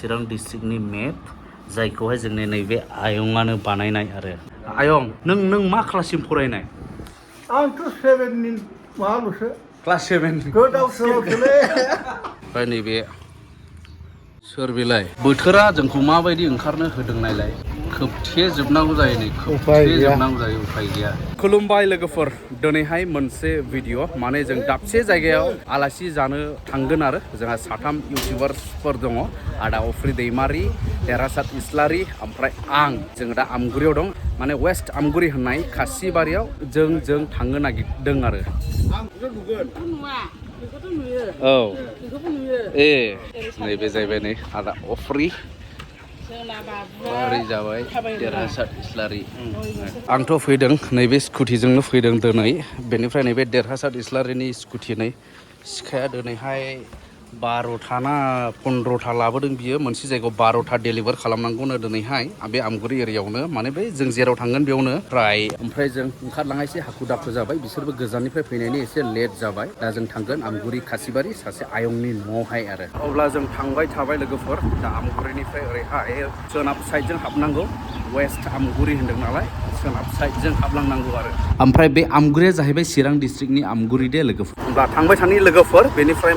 चिरां डिस्ट्रिक्टनि map जायखौहाय जोंनि नैबे आयंआनो बानायनाय आरो आयं नों मा क्लाससिम फरायनाय आंथ' 7नि माल'सो क्लास 7 गोदाव सोरावसोलै ओमफ्राय नैबे सोर बेलाय बोथोरा जोंखौ माबायदि ओंखारनो होदों नायलाय खोबथेजोबनांगौ जायो नै खोबथेजोबनांगौ जायो उफाय गैया खुलुमबाय लोगोफोर दिनैहाय मोनसे भिडिअ माने जों दाबसे जायगायाव आलासि जानो थांगोन आरो जोंहा साथाम इउटिउबार्सफोर दङ आदा अफ्रि दैमारि देरहासात इस्लारि ओमफ्राय आं जों दा आमगुरियाव दं माने वेस्ट आमगुरि होननाय खासिबारियाव जों थांनो नागिरदों आरो औ ए नैबे जाहैबाय नै आदा अफ्रि ओरै जाबाय देरहासात इस्लारि आंथ' फैदों नैबे स्कुटिजोंनो फैदों दिनै बेनिफ्राय नैबे देरहासात इस्लारिनि स्कुटि नै सिखाया दिनैहाय 12था ना 15था लाबोदों बियो मोनसे जायगायाव 12था डेलिभार खालामनांगौनो दिनैहाय बे आमगुरि एरियायावनो माने बै जों जेराव थांगोन बेयावनो ओमफ्राय जों ओंखारलांनाय एसे हाखु दाखु जाबाय बिसोरबो गोजाननिफ्राय फैनायनि एसे लेट जाबाय दा जों थांगोन आमगुरि खासिबारि सासे आयंनि न'आवहाय आरो अब्ला जों थांबाय थाबाय लोगोफोर दा आमगुरिनिफ्राय ओरैहाय सोनाब साइडजों हाबनांगौ वेस्ट आमगुरि होनदों नालाय सोनाब साइडजों हाबलांनांगौ आरो ओमफ्राय बे आमगुरिया जाहैबाय चिरां डिस्ट्रिक्टनि आमगुरि दे लोगोफोर होमब्ला थांबाय थानाय लोगोफोर बेनिफ्राय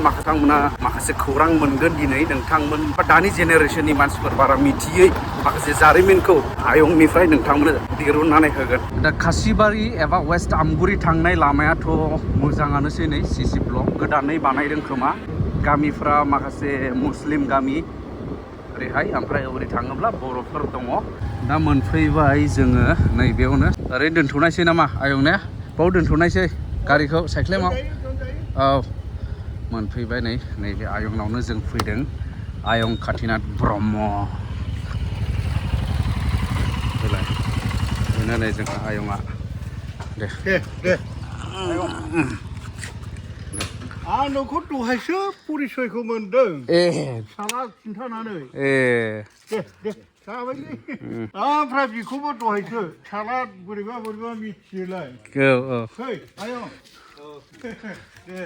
माखासे खौरां मोनगोन दिनै नोंथांमोन दानि जेनेरेसननि मानसिफोर बारा मिथियै माखासे जारिमिनखौ आयंनिफ्राय नोंथांमोननो दिरुननानै होगोन दा खासिबारि एबा वेस्ट आमगुरि थांनाय लामायाथ' मोजाङानोसै नै सिसि ब्लक गोदानै बानायदों खोमा गामिफ्रा माखासे मुस्लिम गामि ओरैहाय ओमफ्राय ओरै थाङोब्ला बर'फोर दङ दा मोनफैबाय जोङो नैबेयावनो ओरै दोनथ'नायसै नामा आयं ने बाव दोनथ'नायसै गारिखौ साइख्लेमाव औ मोनफैबाय नैबे आयंनावनो जों फैदों आयं कातिनाथ ब्रह्म बेनो नै जोंहा आयंआ दे आं नोंखौ दहायसो परिसयखौ मोनदों साला खिन्थानानै दे जाबायलै ओमफ्राय बेखौबो दहायसो साला बोरैबा मिथियोलाय औ फै आयं दे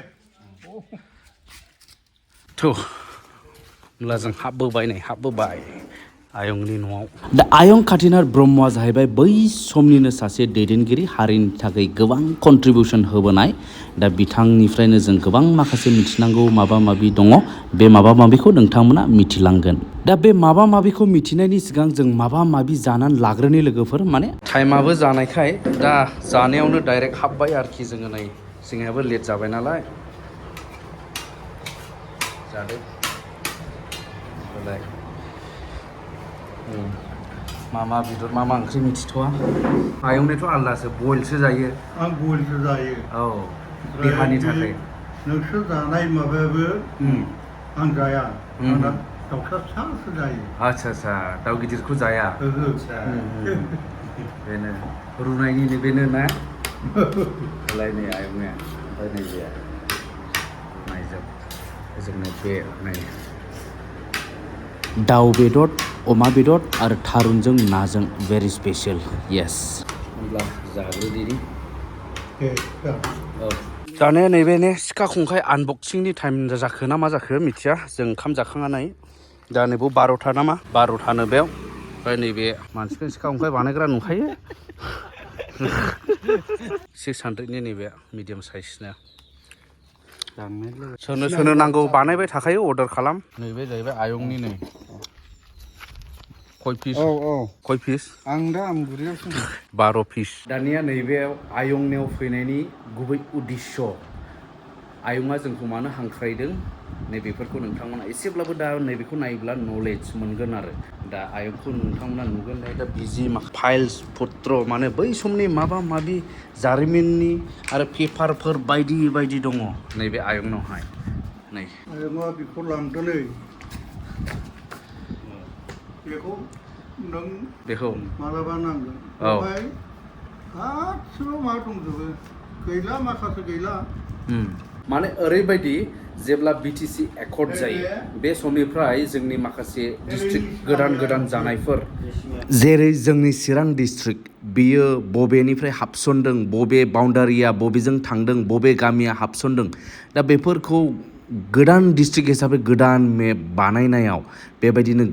होमब्ला जों हाबबोबाय आयंनि न'आव दा आयं कातिनाथ ब्रह्मआ जाहैबाय बै समनिनो सासे दैदेनगिरि हारिनि थाखाय गोबां कन्ट्रिबिउसन होबोनाय दा बिथांनिफ्रायनो जों गोबां माखासे मिथिनांगौ माबा माबि दङ बे माबा माबिखौ नोंथांमोना मिथिलांगोन दा बे माबा माबिखौ मिथिनायनि सिगां जों माबा माबि जानानै लाग्रोनि लोगोफोर माने टाइमाबो जानायखाय दा जानायावनो डाइरेक्ट हाबबाय आरोखि जोङो नै जोंहाबो लेट जाबाय नालाय जादो मा बेदर मा ओंख्रि मिथिथ'वा आयंनिथ' आलदासो बइलसो जायो आं बइलसो जायो औ देहानि थाखाय नोंसोर जानाय माबायाबो आं जाया आंना दाउसा फिसासो जायो आच्छा दाउ गिदिरखौ जाया बेनो रुनायनि बेनो ना लायनै आयंनिया ओमफ्राय नैबे नायजोब जोंनो बे नै दाउ बेदर अमा बेदर आरो थारुनजों नाजों भेरि स्पेसियेल येस होमब्ला जाग्रोदिनि जानाया नैबे ने सिखा खंखाइ आनबक्सिंनि टाइम जाखो ना मा जाखो मिथिया जों ओंखाम जाखांनानै दा नैबाव 12था नामा 12थानो बेयाव ओमफ्राय नैबे मानसिखौ सिखा खंखाइ बानायग्रा नुखायो 600नि नैबे मिडियाम साइजनो सोरनो नांगौ बानायबाय थाखायो अर्डार खालाम नैबे जाहैबाय आयंनि नै खय पिस आं दा आमगुरियावसो 12 पिस दानिया नैबेयाव आयंनियाव फैनायनि गुबै उद्देश्य आयंआ जोंखौ मानो हांख्रायदों नैबेफोरखौ नोंथांमोना एसेब्लाबो दा नैबेखौ नायोब्ला नलेज मोनगोन आरो दा आयंखौ नोंथांमोना नुगोन दा बिजि फाइल्स पत्र माने बै समनि माबा माबि जारिमिननि आरो पेपारफोर बायदि दङ नैबे आयंनावहाय नै आयंआ बेखौ लांदोलै बेखौ मालाबा नांगोन ओमफ्राय गासिबो मा दंजोबो गैला माखासे गैला माने ओरैबायदि जेब्ला बिटिसि एकर्ड जायो बे समनिफ्राय जोंनि माखासे डिस्ट्रिक्ट गोदान जानायफोर जेरै जोंनि चिरां डिस्ट्रिक्ट बियो बबेनिफ्राय हाबसनदों बबे बाउन्डारिया बबेजों थांदों बबे गामिया हाबसनदों दा बेफोरखौ गोदान डिस्ट्रिक्ट हिसाबै गोदान मेप बानायनायाव बेबायदिनो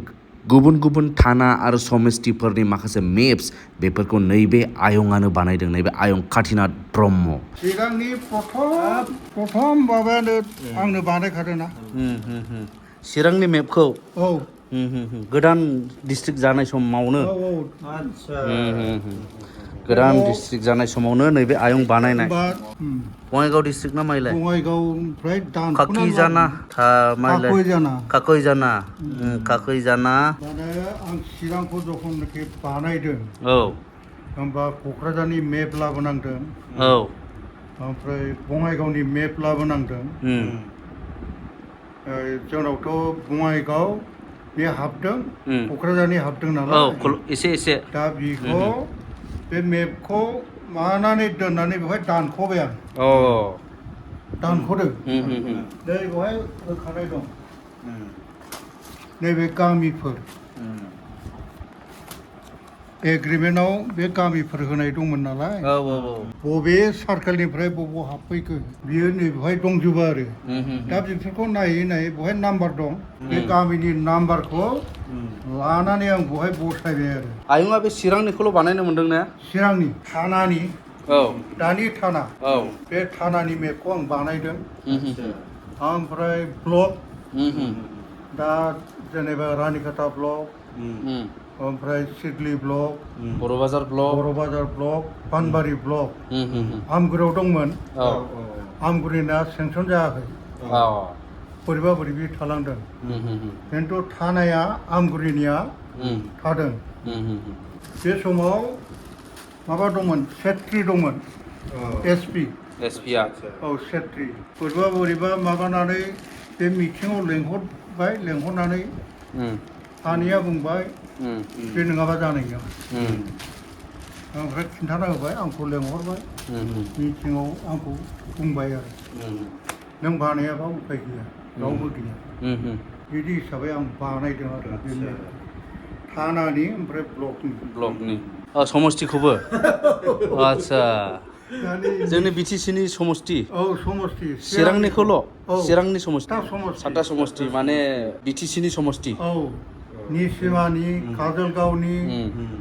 गुबुन गुबुन थाना आरो समस्तिफोरनि माखासे मेप्स बेफोरखौ नैबे आयंआनो बानायदों नैबे आयं कातिनाथ ब्रह्म चिरांनि प्रथम माबायानो आंनो बानायखादों ना चिरांनि मेपखौ औ गोदान डिस्ट्रिक्ट जानाय समावनो आदसा गोदान डिस्ट्रिक्ट जानाय समावनो नैबे आयं बानायनाय बङाइगाव डिस्ट्रिक्ट ना माइलाय बङाइगावनिफ्राय काकिजाना काकयजाना माने आं चिरांखौ जखननाखि बानायदों औ होमबा क'क्राझारनि मेप लाबोनांदों औ ओमफ्राय बङाइगावनि मेप लाबोनांदों जोंनावथ' बङाइगाव बे हाबदों क'क्राझारनि हाबदों नालाय एसे दा बेखौ बे मेपखौ मानानै दोननानै बेवहाय दानख'बाय आं दानख'दों नै बेवहाय होखानाय दं नैबे गामिफोर एग्रिमेन्टआव बे गामिफोर होनाय दंमोन नालाय बबे सार्केलनिफ्राय बबाव हाबफैखो बियो नैबेवहाय दंजोबो आरो दा बेफोरखौ नायै नायै बेवहाय नाम्बार दं बे गामिनि नाम्बारखौ लानानै आं बेवहाय बसायबाय आरो आयंआ बे चिरांनिखौल' बानायनो मोनदों ना चिरांनि थानानि दानि थाना बे थानानि मेपखौ आं बानायदों ओमफ्राय ब्लक दा जेनेबा रानिखाता ब्लक ओमफ्राय सिडली ब्लक बर' बाजार ब्लक पानबारि ब्लक आमगुरियाव दंमोन आमगुरिना सेंसन जायाखै बोरैबा बोरैबि थालांदों खिन्थु थानाया आमगुरिनिया थादों बे समाव माबा दंमोन सेट्रि दंमोन एसपि औ सेट्रि बोरैबा माबानानै बे मिटिङाव लेंहरनानै सानैया बुंबाय बे नङाबा जानाय नङा ओमफ्राय खिन्थाना होबाय आंखौ लेंहरबाय मिटिङाव आंखौ बुंबाय आरो नों बानायाबा उफाय गैया रावबो गैया बिदि हिसाबै आं बानायदों आरो बे थानानि ओमफ्राय ब्लकनि समस्तिखौबो आदसा जोंनि बिटिसिनि समस्ति समस्ति चिरांनि समस्ति सातथा समस्ति माने बिटिसिनि समस्ति निसिमानि काजलगावनि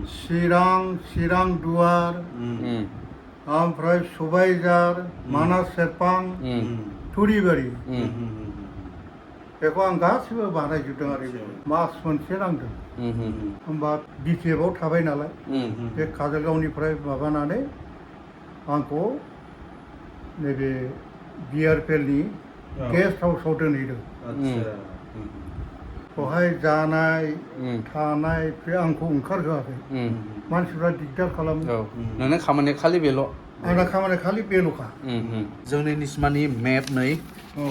चिरां दुवार ओमफ्राय सबायझार मानास सेरफां थुरिबारि बेखौ आं गासिबो बानायजोबदों आरो मास मोनसे नांदों होमबा बिटिएफआव थाबाय नालाय बे काजलगावनिफ्राय माबानानै आंखौ नैबे बिआरपिएलनि गेस्ट हाउसआव दोनहैदों बेवहाय जानाय थानाय बे आंखौ ओंखारहोआखै मानसिफ्रा दिगदार खालामो नोंना खामानिया खालि बेल' आंना खामानिया खालि बेल'खा जोंनि निसिमानि मेप नै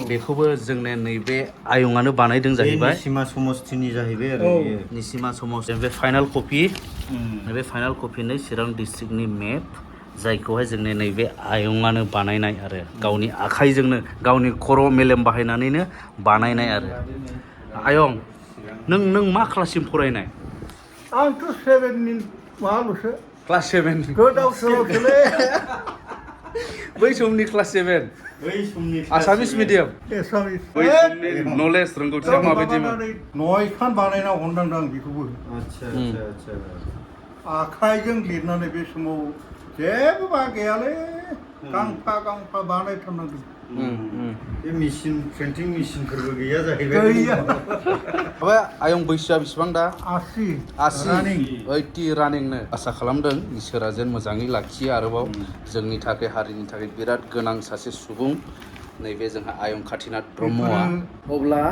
बेखौबो जोंने नैबे आयंआनो बानायदों जाहैबाय निसिमा समस्तिनि जाहैबाय आरो निसिमा समस्ति बे फाइनाल कपि नै चिरां डिस्ट्रिक्टनि मेप जायखौहाय जोंनि नैबे आयंआनो बानायनाय आरो गावनि आखाइजोंनो गावनि खर' मेलेम बाहायनानैनो बानायनाय आरो आयं नों मा क्लाससिम फरायनाय आंथ' 7नि माबाल'सो क्लास 7 गोदाव सोरावसोलै बै समनि क्लास 7 आसामिस मिडियाम एसामिस बै समनि नलेज रोंगौथिया माबायदिमोन 9 खान बानायना हरनांदों आं बेखौबो आदसा आखाइजों लिरनानै बे समाव जेबो मा गैयालै गांफा बानायथारनांदों बे मेसिन प्रिन्टिं मेसिनफोरबो गैया जाहैबाय ओमफ्राय आयं बैसोआ बेसेबां दा 80 रानिंनो आसा खालामदों इसोरा जेन मोजाङै लाखियो आरोबाव जोंनि थाखाय हारिनि थाखाय बिराद गोनां सासे सुबुं नैबे जोंहा आयं कातिनाथ ब्रह्मआ अब्ला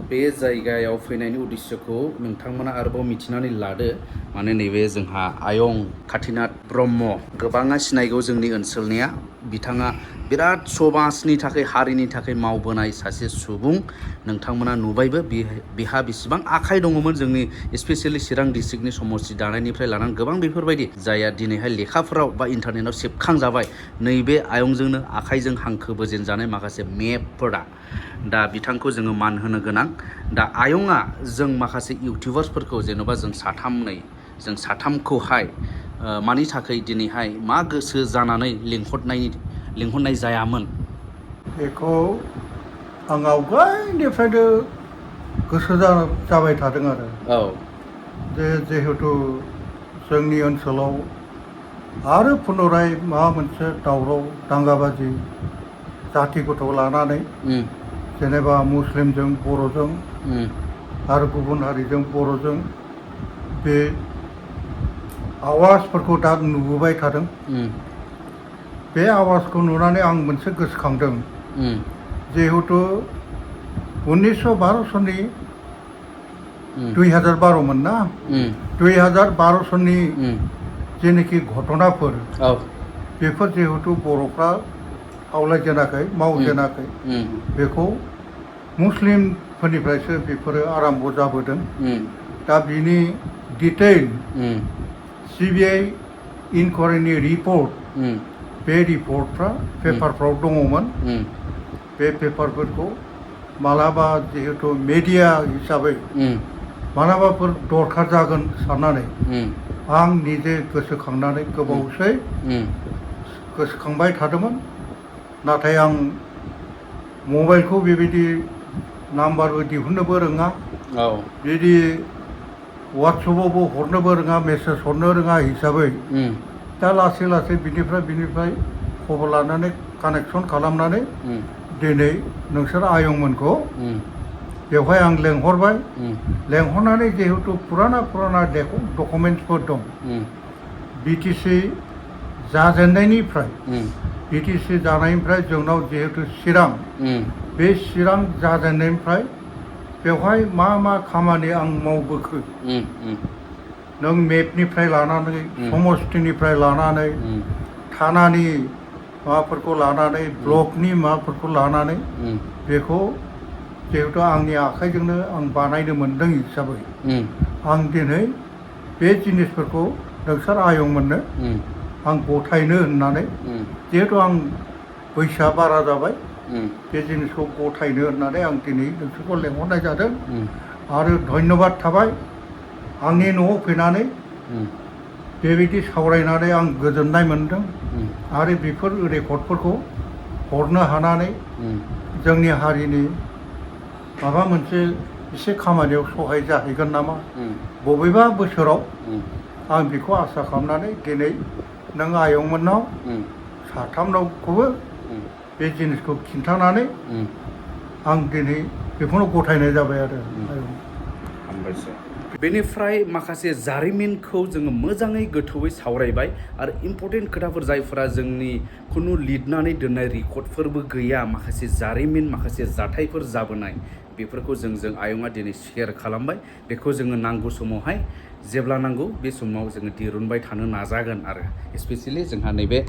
बे जायगायाव फैनायनि उद्देश्यखौ नोंथांमोना आरोबाव मिथिनानै लादो माने नैबे जोंहा आयं कातिनाथ ब्रह्म गोबाङा सिनायगौ जोंनि ओनसोलनिया बिथाङा बिराद समाजनि थाखाय हारिनि थाखाय मावबोनाय सासे सुबुं नोंथांमोना नुबायबो बिहा बेसेबां आखाइ दङमोन जोंनि स्पेसियेलि चिरां डिस्ट्रिक्टनि समस्ति दानायनिफ्राय लानानै गोबां बेफोरबायदि जायहा दिनैहाय लेखाफोराव बा इन्टारनेटआव सेबखांजाबाय नैबे आयंजोंनो आखाइजों हांखो बोजेनजानाय माखासे मेपफोरा दा बिथांखौ जोङो मान होनो गोनां दा आयंआ जों माखासे इउटिउबार्सफोरखौ जेन'बा जों साथामखौहाय मानि थाखाय दिनैहाय मा गोसो जानानै लिंहरनाय जायामोन बेखौ आं आवगायनिफ्रायनो गोसो जाबाय थादों आरो औ जिहेतु जोंनि ओनसोलाव आरो पुनराय माबा मोनसे दावराव दांगाबाजि जाथि गथ' लानानै जेनेबा मुस्लिमजों बर'जों आरो गुबुन हारिजों बर'जों बे आवाजफोरखौ दा नुबोबाय थादों बे आवाजखौ नुनानै आं मोनसे गोसोखांदों जिहेतु 1912 सननि 2012 मोन ना 2012 सननि जेनाखि घटनाफोर बेफोर जिहेतु बर'फ्रा आवलायजेनाखै मावजेनाखै बेखौ मुस्लिमफोरनिफ्रायसो बेफोरो आराम्भ जाबोदों दा बिनि डिटेल CBI इनकुवारिनि रिपर्ट बे रिपर्टफ्रा पेपारफ्राव दङमोन बे पेपारफोरखौ मालाबा जिहेतु मेडिया हिसाबै मालाबाफोर दरखार जागोन साननानै आं निजे गोसोखांनानै गोबावसै गोसोखांबाय थादोंमोन नाथाय आं मबाइलखौ बेबायदि नाम्बारबो दिहुननोबो रोङा बिदि वाट्सएपआवबो हरनोबो रोङा मेसेज हरनो रोङा हिसाबै दा लासै लासै बिनिफ्राय खबर लानानै कानेक्सन खालामनानै दिनै नोंसोर आयंमोनखौ बेवहाय आं लेंहरबाय लेंहरनानै जिहेतु पुराना डकुमेन्टसफोर दं BTC जाजेननायनिफ्राय BTC जानायनिफ्राय जोंनाव जिहेतु चिरां बे चिरां जाजेननायनिफ्राय बेवहाय मा खामानि आं मावबोखो नों मेपनिफ्राय लानानै समस्तिनिफ्राय लानानै थानानि माबाफोरखौ लानानै ब्लकनि माबाफोरखौ लानानै बेखौ जिहेतु आंनि आखाइजोंनो आं बानायनो मोनदों हिसाबै आं दिनै बे जिनिसफोरखौ नोंसोर आयंमोननो आं गथायनो होननानै जिहेतु आं बैसोआ बारा जाबाय बे जिनिसखौ गथायनो होननानै आं दिनै नोंसोरखौ लेंहरनाय जादों आरो धन्यबाद थाबाय आंनि न'आव फैनानै बेबायदि सावरायनानै आं गोजोननाय मोनदों आरो बेफोर रेकर्डफोरखौ हरनो हानानै जोंनि हारिनि माबा मोनसे एसे खामानियाव सहाय जाहैगोन नामा बबेबा बोसोराव आं बेखौ आसा खालामनानै दिनै नों आयंमोननाव साथामनावखौबो बे जिनिसखौ खिन्थानानै आं दिनै बेखौनो गथायनाय जाबाय आरो हामबायसै बेनिफ्राय माखासे जारिमिनखौ जोङो मोजाङै गोथौयै सावरायबाय आरो इम्परटेन्ट खोथाफोर जायफोरा जोंनि खुनु लिरनानै दोननाय रेकर्डफोरबो गैया माखासे जारिमिन माखासे जाथायफोर जाबोनाय बेफोरखौ जोंजों आयंआ दिनै शेयार खालामबाय बेखौ जोङो नांगौ समावहाय जेब्ला नांगौ बे समाव जोङो दिरुनबाय थानो नाजागोन आरो स्पेसियेलि जोंहा नैबे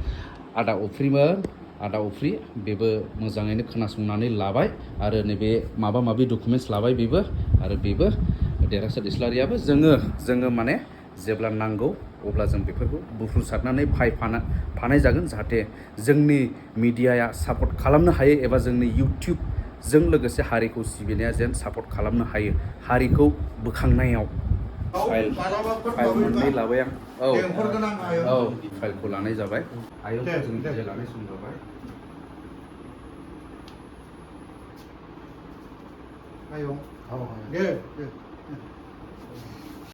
आदा अफ्रि बेबो मोजाङैनो खोनासंनानै लाबाय आरो नैबे माबा माबि डकुमेन्टस लाबाय बेबो आरो बेबो देरहासार इस्लारियाबो जोङो माने जेब्ला नांगौ अब्ला जों बेफोरखौ बुफ्रुसारनानै फानाय जागोन जाहाथे जोंनि मिडियाया सापर्ट खालामनो हायो एबा जोंनि इउटिउबजों लोगोसे हारिखौ सिबिनाया जेन सापर्ट खालामनो हायो हारिखौ बोखांनायाव फाइल मोननै लाबाय आं औ फाइलखौ लानाय जाबाय आयंखौ जों जे लानाय सम जाबाय आयं दे